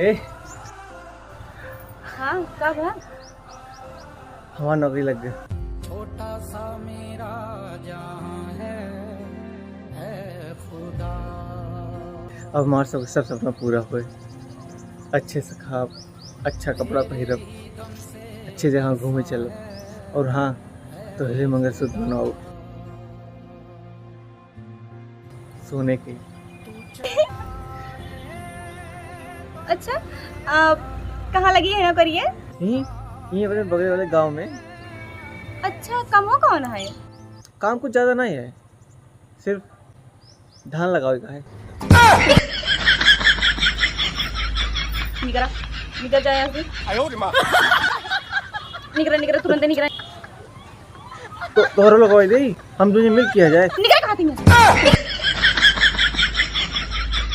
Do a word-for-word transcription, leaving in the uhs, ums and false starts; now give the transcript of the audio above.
ए, हाँ, का बा? हमार नौकरी लग गई। छोटा सा मेरा जहां है, है खुदा। अब हमार सब, सब सपना पूरा होए। अच्छे से खाब, अच्छा कपड़ा पहिरब, अच्छे जगह घूमे चलब, और हाँ, तोहरे मंगलसूत्र बनवाओ सोने के। अच्छा, आ, कहाँ लगी है नौकरी है? यहीं, यहीं अपने बगल वाले गांव में। अच्छा, कमवा कौन है? काम कुछ ज़्यादा नहीं है, सिर्फ धान लगावे का है। निकरा, निकर जा यहाँ से। निकरा, निकरा, तुरंत निकरा। तो तोहरो लगावे दे, हम दोनों मिल किया जाए। निकरा कहाँ थी?